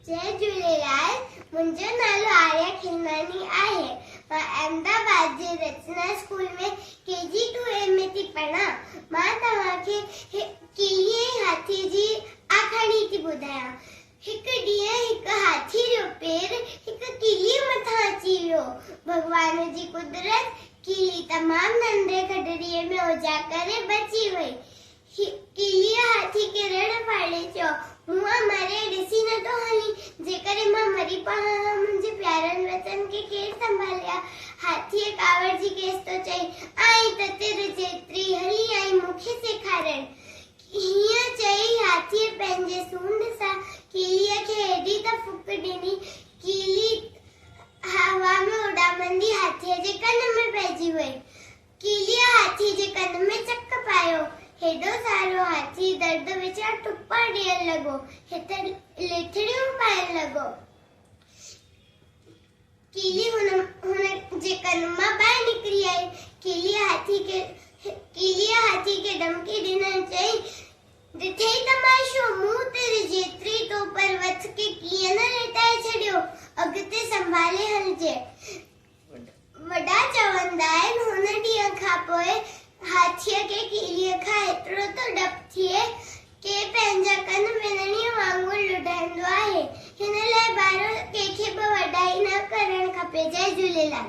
جئي جهوليلال، منهنجو نالو آريا کلناڻي آهي. مان احمد آباد جي Rachna school ۾ K G two A ۾ ٿي پڙهان. مان توهان کي ڪيلي ۽ هاٿي جي آکاڻي ٿي ٻڌايان. هڪ ڏينهن هڪ هاٿي جو پير هڪ ڪيلي مٿان اچي ويو. ڀڳوان جي قدرت، ڪيلي تمام ننڍي کڏڙي ۾ اوجاڳ ڪري بچي وئي. ڪيليء هاٿي کي رڙ ڦاڙي چيو، مون مري ڏسي نه ٿو هلين، جيڪڏهن مان مري پوان ها، منهنجي پيارن ٻچن کي ڪير سنڀالي ها؟ هاٿيء ڪاوڙجي کيس ٿو چئي، آئين ته تر جيتري، هلي آئين مون کي سيکارڻ. هيئن چئي هاٿيء پنهنجي سونڍ سان ڪيليء کي ايڏي ته ڦوڪ ڏني، ڪيلي هوا ۾ اڏامندي هاٿيء جي ڪن ۾ پئجي وئي. ڪيليء هاٿيء جي ڪن ۾ چڪ پايو. هيڏو سارو هاٿي درد وچان ٽپا ڏيڻ لڳو. هت ليٿڙيون پائڻ لڳو. ڪيلي هن هن جي ڪن مان باهه نڪري آئي. ڪيليء هاٿي کي ڪيليء هاٿي کي ڌمڪي ڏنل چيائين، ڏٺئي تماشو، مون تر جيتري تو پر وٿ کي ڪيئن نه ليٽائي ڇڏيو. اڳتي سنڀالي هلجي. وڏا چوندا آهن، هن ڏينهن کان پوء هاٿيء کي ڪيليء کان ايترو ٿو ڊپ ٿئي، ڪي پنهنجا ڪن وڃڻيء وانگر لڏائيندو آهي. هن لاء ٻارو ڪنهن کي به وڏائي نه ڪرڻ کپي. جئي جهوليلال.